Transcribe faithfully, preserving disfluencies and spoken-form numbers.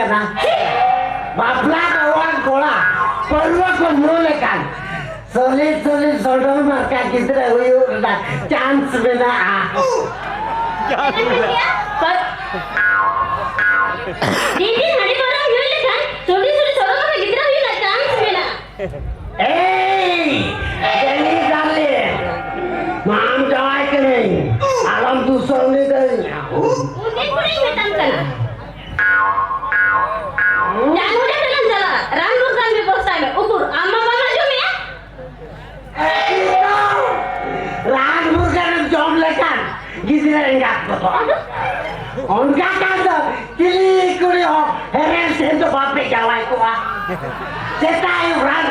ᱠᱟᱱᱟ᱾ ᱵᱟᱯᱞᱟ ᱠᱚᱲᱟ ᱠᱚᱲᱟ ᱯᱟᱹᱨᱣᱟᱹ ᱠᱚ ᱧᱩ ᱞᱮᱠᱷᱟᱱ ᱥᱚᱞᱤ ᱥᱚᱞᱤ ᱥᱚᱰᱚᱞ ᱢᱟᱨᱠᱟ ᱜᱤᱫᱽᱨᱟᱹ ᱦᱩᱭᱩᱜ ᱨᱮᱱᱟᱜ ᱪᱟᱱᱥ ᱢᱮᱱᱟᱜᱼᱟ᱾ ᱫᱤᱫᱤ ᱦᱟᱺᱰᱤ ᱯᱟᱹᱣᱨᱟᱹ ᱧᱩ ᱞᱮᱠᱷᱟᱱ ᱥᱚᱞᱤ ᱥᱚᱞᱤ ᱥᱚᱰᱚᱞ ᱢᱟᱨᱠᱟ ᱜᱤᱫᱽᱨᱟᱹ ᱦᱩᱭᱩᱜ ᱨᱮᱱᱟᱜ ᱪᱟᱱᱥ ᱢᱮᱱᱟᱜᱼᱟ᱾ ᱮᱭ, ᱰᱮᱱᱤ ᱰᱟᱨᱞᱤᱝ, ᱢᱟᱢ ᱡᱟᱶᱟᱭ ᱠᱟᱹᱱᱟᱹᱧ, ᱟᱞᱚᱢ ᱫᱩᱥᱟᱹᱣ ᱞᱤᱫᱟᱹᱧ᱾ ᱩᱱᱤ ᱠᱩᱲᱤᱧ ᱢᱮᱛᱟᱢ ᱠᱟᱱᱟ᱾ ᱡᱟᱱᱩ ᱨᱮ ᱛᱮᱞᱟᱝ ᱪᱟᱞᱟᱜᱼᱟ, ᱨᱟᱱ ᱢᱩᱨᱜᱟᱹᱱ ᱵᱮᱵᱚᱥᱛᱷᱟᱭ ᱢᱮ᱾ ᱩᱠᱩᱨ, ᱟᱢ ᱢᱟ ᱵᱟᱢ ᱟᱸᱡᱚᱢᱮᱜᱼᱟ᱾ ᱨᱟᱱ ᱢᱩᱨᱜᱟᱹᱱ ᱮᱢ ᱡᱚᱢ ᱞᱮᱠᱷᱟᱱ ᱜᱤᱫᱽᱨᱟᱹ ᱮᱸᱜᱟᱛ ᱜᱚᱫᱚᱜᱼᱟ᱾ ᱚᱱᱠᱟ ᱠᱷᱟᱱ ᱫᱚ ᱪᱤᱞᱤ ᱠᱩᱲᱤ ᱦᱚᱸ ᱦᱮᱨᱮᱞ ᱴᱷᱮᱱ ᱫᱚ ᱵᱟᱯᱮ ᱡᱟᱶᱟᱭ ᱠᱚᱜᱼᱟ᱾ ᱥᱮᱛᱟᱜ ᱟᱹᱭᱩᱵ ᱨᱟᱱ